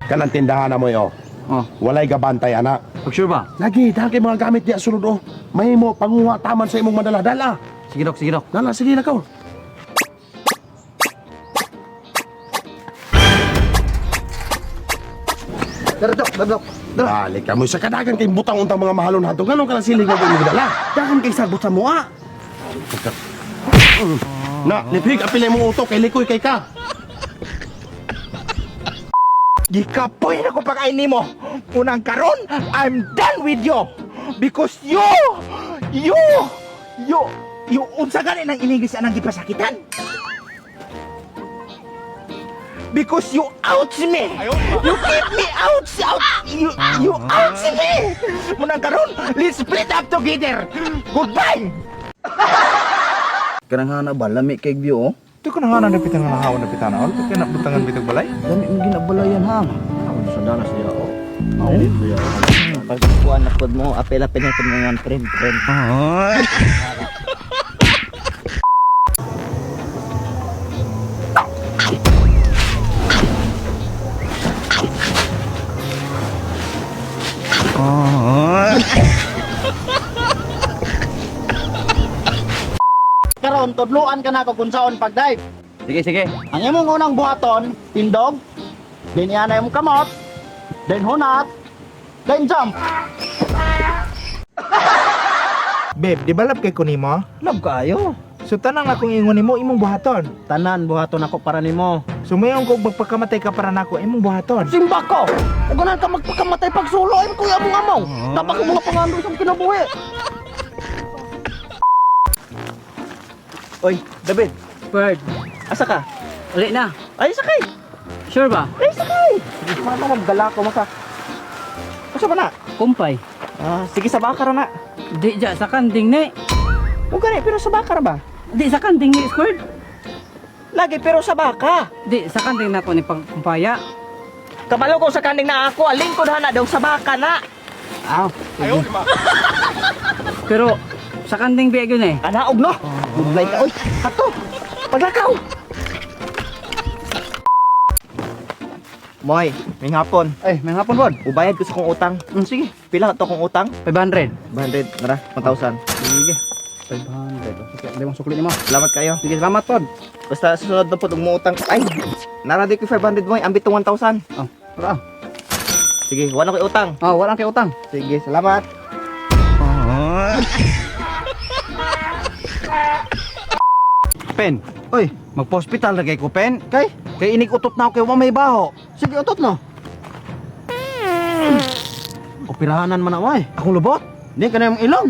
Kanang tindahan na mo yo. Oh. Walay gabantay ana. Pag sure ba? Lagi dahil kay mga gamit diya sulod oh. Mahimo panguha taman sa imong madala. Dala. Sige dok, sige dok. Dala sige lakaw. Dara, dok, dara, dok. Dali ka mo sa kadagan kay butang untang mga mahalon hadto. Nganong ka lang silig mo imong dala? Dagan kay sagbot sa mua. Na, lipig apil imong utok kay likoy kay ka. Gikapoy na ko pag nimo. Unang karon, I'm done with you. Because you, you, you, unsa gani nang inigis anang gipasakitan? Because you out me. You keep me out, out. You out me. Munang karon, let's split up together. Goodbye. Kanang hana ba lami kay view oh. Ito ko na nga napitan nga nahawa napitan na. Pagka nabutangan bitog balay. Lami mo ginabalayan ha. Ako sa danas niya oh. Mao niya. Pagkuan na pod mo, apel-apel na pod mo nga friend, friend. Karon tudluan ka nako kung saon pag-dive. Sige, sige. Ang imong unang buhaton, tindog, then ianay imong kamot, then hunat, then jump. Babe, di ba love kay ko nimo? Love kaayo. So tanang akong ingon nimo imong buhaton. Tanan buhaton ako para nimo. So mayon kog magpakamatay ka para nako imong buhaton. Simba ko. Ug ganan ka magpakamatay pag sulo ay kuya mong amaw. Dapat ka mga pangando sa kinabuhi. Oy, David, Bird. asa ka? Uli na. Ay, sakay. Sure ba? Ay, sakay. Mama magdala ko maka. Asa ba na? Kumpay. Ah, sige sa baka ra na. Di ja sa kanding ni. Ug gani pero sa baka ra ba? Di sa kanding ni squared. Lagi pero sa baka. Di sa kanding na ko ni pagkumpaya. Kabalo ko sa kanding na ako, alingkod hana daw sa baka na. Aw. Pero sa kanding biya yun eh. Anaog no. Budlay ka oy. Ato. Paglakaw. Moy, may hapon. Ay, may hapon bod. Ubayad ko sa kong utang. Sige. Pila to kong utang? 500. 100, nara, 1,000. Sige. 500. Sige, limang sukli nimo. Salamat kayo. Sige, salamat pod. Basta susunod na po, mo utang. Ay, nara di ko 500 mo, ambit tong 1,000. Oh, tara. Sige, wala ko utang. Oh, wala kay utang. Sige, salamat. Pen. Oy, magpa-hospital na kay ko pen. Kay kay inig utot na ako kay wa may baho. Sige utot no. Operahanan man na way. Akong lubot. Di ka na yung ilong.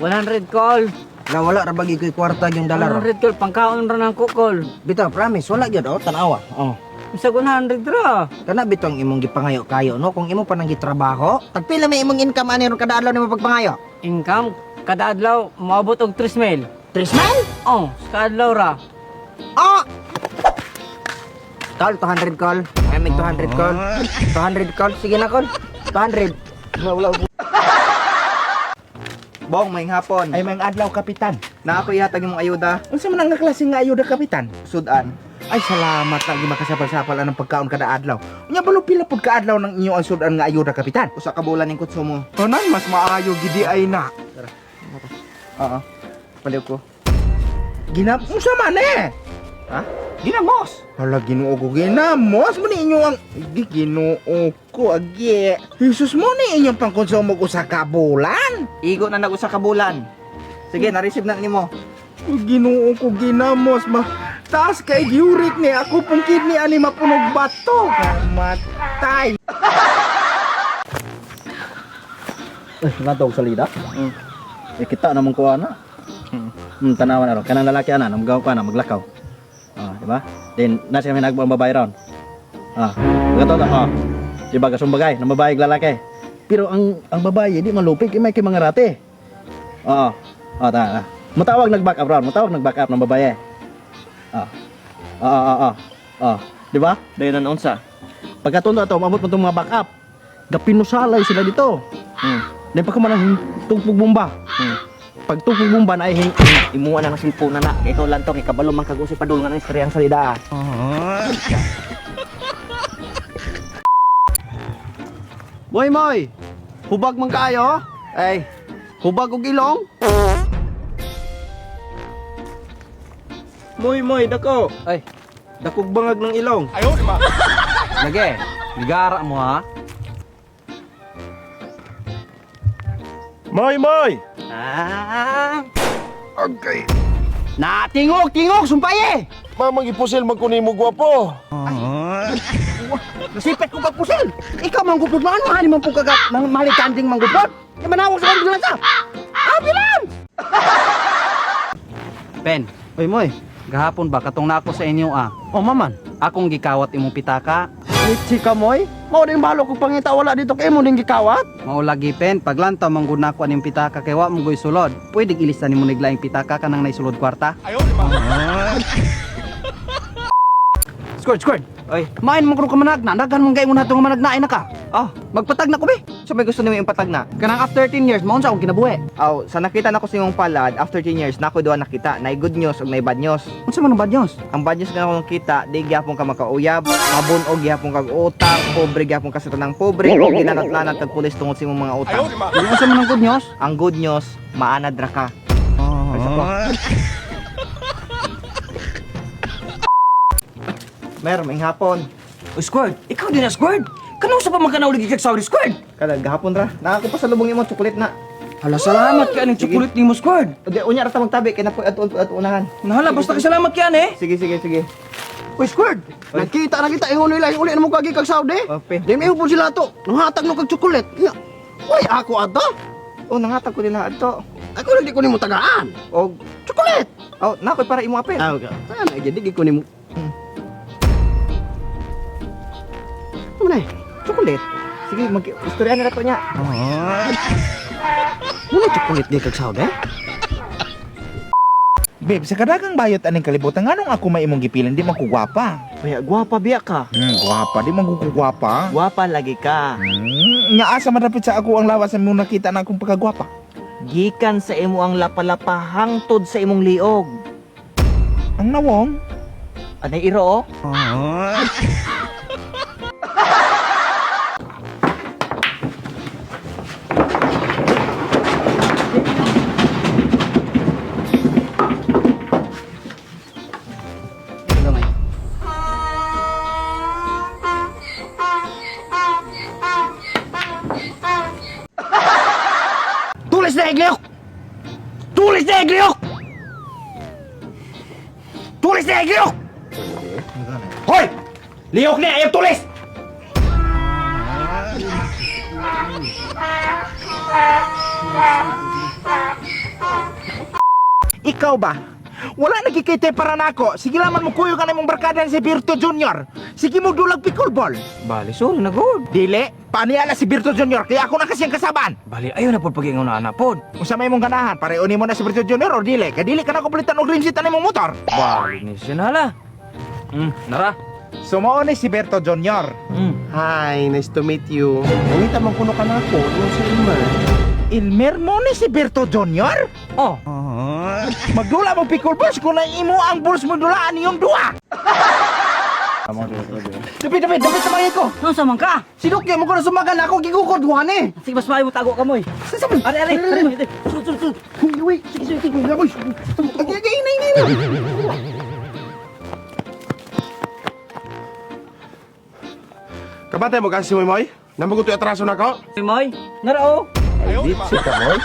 100 call. Na wala ra bagi koy kwarta yung dalar. 100 call pangkaon ra nang kukol. Bitaw, promise wala gyud oh, tan-awa. Oh. Bisag 100 ra. Kana bitaw ang imong gipangayo kayo no kung imo pa nang gitrabaho. Tagpila may imong income ani ron kada adlaw nimo pagpangayo? Income kada adlaw moabot og 3 mil. 3 mil? Oh, sa adlaw ra. Ah! Tol, 200 call. Ay, may 200 call. 200 call. Sige na, call. 200. Wala, Bong, may hapon. Ay may adlaw kapitan. Na ako ihatag imong ayuda, Unsa man ang nga klase nga ayuda kapitan? sudan. Ay salamat lagi makasapal-sapal anang pagkaon kada adlaw. Unya balo pila pud ka adlaw ng inyo ang sudan nga ayuda kapitan? Usa ka bulan ning konsumo. Tanan mas maayo gidi ay na. Oo. Paliw ko. Ginam unsa man eh? Ha? Ginamos. Hala Ginoo ko ginamos mo ni inyo ang Agi, Ginoo ko agi. Jesus mo ni inyong pangkonsumo og usa ka bulan. Igo na nag usa ka bulan. Sige, na-receive na nimo. Ginoo ko ginamos ma. Taas kay uric ni ako pong kidney ani mapunog bato. Kamatay. Eh, natog sa lida. Eh, kita namang kuha na. Tanawan na ron. Kanang lalaki ana, namgaw ka na, maglakaw. Ah, di ba? Then, nasa kami nagbuang babae ron. Ah, gato to, ah. Di ba, kasumbagay, ng babae ug lalaki. Pero ang babae, di malupig, may kay mga rate. Oo. Oh, ta. Mutawag nag-back up ron, mutawag nag-back up ng babae. Ah. Oo, oo, oo. Ah, di ba? Dayon na unsa. Pagkatundo ato, maabot mo itong mga back up. Gapinusalay sila dito. Then pagka man ang tugpog bomba. Pagtupog mong ba na ay hing Imuha na ng cellphone na na. Kay ikaw lang to kay kabalo man kag usay padulngan ang istorya ang salida. Moy moy. Hubag man kaayo. Ay, hubag og ilong. Moy moy dako. Ay, Dakog bangag ng ilong. lagi. Ligara mo ha. Moy, moy! Ah. Okay. Na tingog tingog sumpay eh. Mamang ipusil man ko nimo gwapo. Nasipit ko pagpusil. Ikaw manggupod man, mahali man po kagat, mahali kanding manggupod. Di manawag sa kanding sa. Abi lang. Pen, Oy moy. gahapon ba katong nako sa inyo ah. Oh maman. Akong gikawat imong pitaka. Itsi ka moy. Mao ding balo kog pangita wala dito kay mo ding gikawat. Mao lagi pen, paglantaw manggud nako aning pitaka kay wa mo goy sulod. Pwede ilisan nimo niglaing pitaka kanang naisulod kwarta. Squirt, squirt. Oy. Main mo kuno ka managna, daghan mong gayong nato nga managnain na ka. Oh, Magpatag na ko be. so may gusto nimo yung patag na. Kanang after 10 years maon sa akong kinabuhi. Aw, sa nakita nako sa imong palad after 10 years nako duha nakita, nay good news ug nay bad news. Unsa man ang bad news? Ang bad news nga akong kita, di gyapon ka makauyab, mabunog gyapon kag utang, pobre gyapon ka sa tanang pobre, ug ginanatlanat kag pulis tungod sa imong mga utang. Unsa man ang good news? Ang good news, maanad ra ka. Ay, sa ko. Mer, may hapon. O Squid, ikaw din na Squid. Kano sa pa man ka nauligi kag Saudi Squid? Kada gahapon ra. Nakakupa pa sa lubong imo chocolate na. Hala, salamat ka aning chocolate nimo Squid. O di unya ra ta magtabi kay napoy atuon ato unahan. Nahala, basta ka salamat ka eh. Sige, sige, sige. Uy squared. Nakita na kita ingon nila uli na mo kagi kag Saudi. Okay. Di may upod sila to. Nanghatag no kag chocolate. Nya. Uy ako ato. Oh, nangatag ko nila adto. Ako lang di ko nimo tagaan. Og Chocolate. oh, nakoy para imo apel. Ah, okay. Ana gid di ko nimo. Ano na eh? Chocolate. Sige, mag istorya na ra to niya. Muna chocolate di kag Saudi? Babe, sa kadagang bayot aning kalibutan nganong ako may imong gipilin di man ko gwapa. Kaya gwapa biya ka. Gwapa di man ko gwapa. Gwapa lagi ka. Nya asa man dapit sa ako ang lawas sa imong nakita na akong pagkagwapa. Gikan sa imo ang lapalapa hangtod sa imong liog. Ang nawong. Anay iro oh. Gamay. Tulis na igliyok! Tulis na igliyok! Tulis na igliyok! Hoy! Lihok ni ayaw tulis. Ikaw ba? Wala nagkikita para nako. Sige laman mo kuyo ka na imong barkada si Birto Junior. Sige mo dulag pickleball. Bali, sorry na good. Dili, paano si Birto Junior? Kaya ako na kasi ang kasabaan. Bali, ayaw na pod pag-ingon na anak pod. Unsa may imong ganahan, pareho nimo na si Birto Junior o dili? Kay dili ka na kompletan og rim seat ang imong motor. Bali ni siya na hala. Nara. So mao ni si Berto Junior. Hi, nice to meet you. Nangita man kuno ka nako, yung si Elmer. Ilmer mo ni si Berto Junior? Oh, Magdula mo pickleball kung na imo ang bulls mo dulaan niyong duha. Dapit, dapit, dapit sa mga ko! Unsa man ka? Sinukyo mo ko na sumagal ako, gigukod duhan eh! Sige, mas maayo mo tago ka mo eh. Sabi! Ari, ari, ari, ari. Sulod, sulod, sulod. Uy, sige, sige, sige, uy! Ay, ay, ay, ay, ay, Kabantay mo kasi si Moy Moy? Namagutoy atraso na ko? Moy, Moy. Nara oh. Ditsi ka, Moy.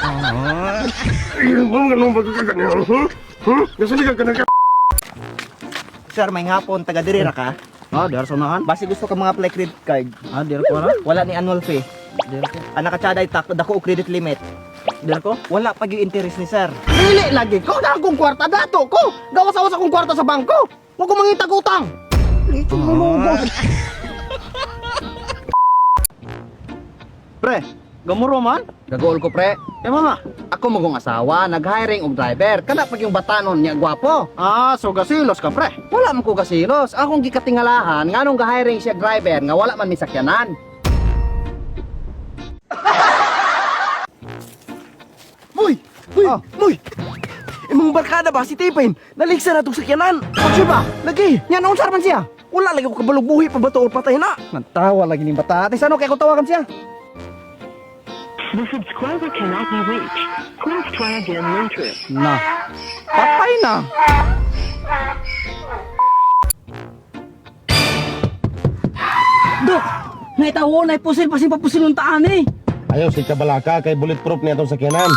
Sir, may hapon taga diri ra ka. Ah, diar sa unahan. Basi gusto ka mga apply credit card. Ah, diar ko na. Wala ni annual fee. Diar ko. Anak ka tsaday tak dako og credit limit. Diar ko. Wala pa gyud interest ni sir. Dili lagi ko, na akong kwarta dato ko. Gawas-awas akong kwarta sa bangko. Huwag ko mangitag utang. Lechon mo mo. Pre, gamuro man? Gagool ko pre. Eh mama, Ako magong asawa, nag-hiring og driver. Kana pag yung batanon niya gwapo. ah, so gasilos ka pre. Wala man ko gasilos. Akong gikatingalahan nganong ga-hiring siya driver nga wala man may sakyanan. Uy! Uy, Oh. Moy! Imong barkada ba si Tipin? Naligsa na tong sakyanan. Picture ba? Lagi. Nya naunsa man siya? Wala lagi ko kabalog buhi pa ba to or patay na. Nantawa lagi ning bata. Ate sano kay ko tawagan siya? The subscriber cannot be reached. Please try again later. Na. Patay na. Dok, naitawo na pusil pasin papusil ng taan eh. Ayaw si kabalaka kay bulletproof niya atong sakyanan.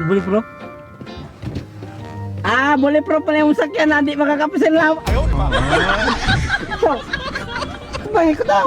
Bulletproof? Ah, bulletproof pala yung sakyanan, di makakapusil na. Ayaw, di ba? Bagay ko daw.